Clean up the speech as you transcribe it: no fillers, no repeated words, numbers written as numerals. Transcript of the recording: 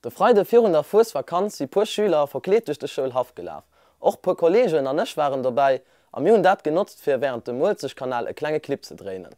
De Freide virun der Fuesvakanz si puer Schüler verkleet duerch de Schoulhaff gelaf. Och puer Kolleegen an ech waren dobäi a mir hunn dat genotzt fir wärend dem Muelzechkanal e klenge Clip ze dréinen.